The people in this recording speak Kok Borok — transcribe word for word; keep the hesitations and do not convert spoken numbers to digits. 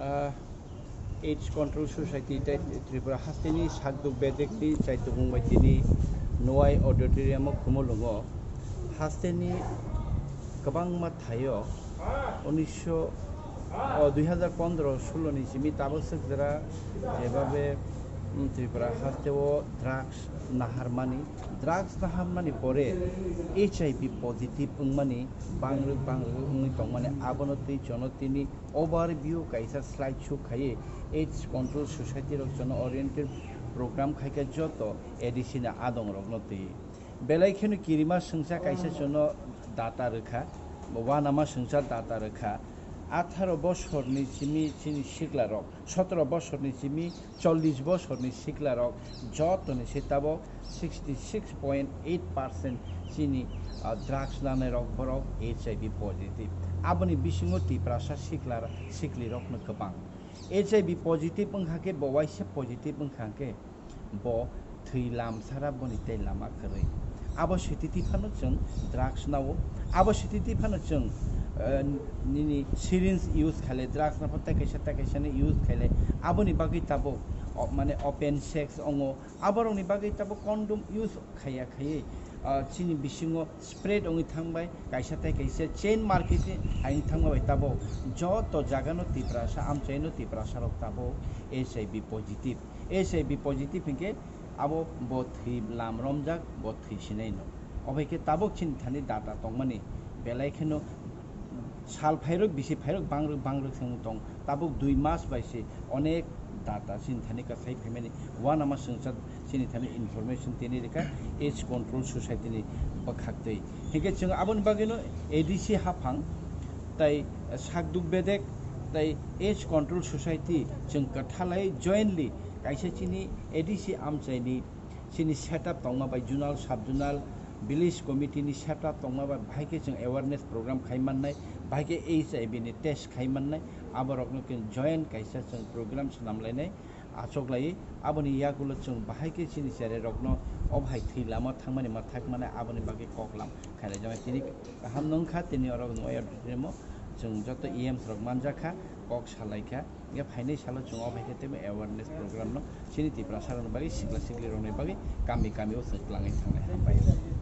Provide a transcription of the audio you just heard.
Ah, AIDS Control Society tei Tripura hasteni sakduk bedekni chaitubung bai tini Nwai Auditorium o khumulwngo. Hasteni kwbangma thaio unisho, o, dui hazar pondro solo ni simi tabuk swk jora jebabe, mm, Tripura hasteo drugs naharmani, drugs naharmani pore H I V positive wngmani bangrwk bangrwk wngwi tongmani, abono twi jono tini overview kaisa slide show khaiwi AIDS Control Society rok jono oriented program khaikha joto A D C ni adong rokno twi. Belai kheno kirima swngcha kaisa jono data rwkha, uanama swngcha data rwkha, atharo bosorni simi chini sikla rok, sotoro bosorni simi chollish bosorni sikla rok jotoni se tabok sixty six point eight percent chini, ah, drugs nanai rok borok H I V positive. Aboni bisingo Tiprasa sikla, sikli rokno kwbang. H I V positive wngkha khe bo waisa positive wngkha khe bo thwi lamsara boni tei lama kwrwi. Abo sititi phano chwng drugs nao. Abo sititi phano chwng, eh, nini syringe use khaile, drugs nokho tei kaisa tei kaisa ni use khaile. Aboni bagwi tabuk, o, mane open sex ongo. Aborokni bagwi tabuk condom use khaiya khaiwi, ah, chini bisingo spread wngwi thangbai, kaisa tei kaisa chain market ni haino thangma bai tabuk joto jagano Tiprasa, amchaino Tiprasa rok tabuk H I V positive. H I V positive hinkhe abo bo thwi lam romjak, bo thwi sinai no. Obai khe tabuk chini thani data tongmani belai kheno sal phairok, bisi phairok, bangrok, bangrok se wng tong. Tabuk dui mas bai se onek data chini thani kwthai phaimani uanama swngchar chini thani information tini rwkha AIDS Control Society ni bwkhak twi. Hinkhe chwng aboni bagwino A D C haphang tai sakduk bedek tai AIDS Control Society chwng kwthalai jointly kaisa chini A D C amchaini chini setup tongma bai zonal, sub zonal, village committee ni setup tongma bai bahai khe chwng awareness program khai mannai, bahai khe H I V ni test khai mannai, aborokno khe joint kaisa chwng program swnam lainai, achuk lai. Aboni yagulo chwng bahai khe chini cherai rokno o bahai thwi lama thangmani ma thak mane aboni bagwi koklam khailai jama tini kaham nung kha, tini orok no auditorium o chwng joto E Ms rok manjak kha, kok salai kha. Hingke phainai salo chwng o hai khe teibo awareness program no chini Tiprasa rokni bagwi, sikla sikli rokni bagwi kami kami o chwng twlangwi thangnai. Hambai.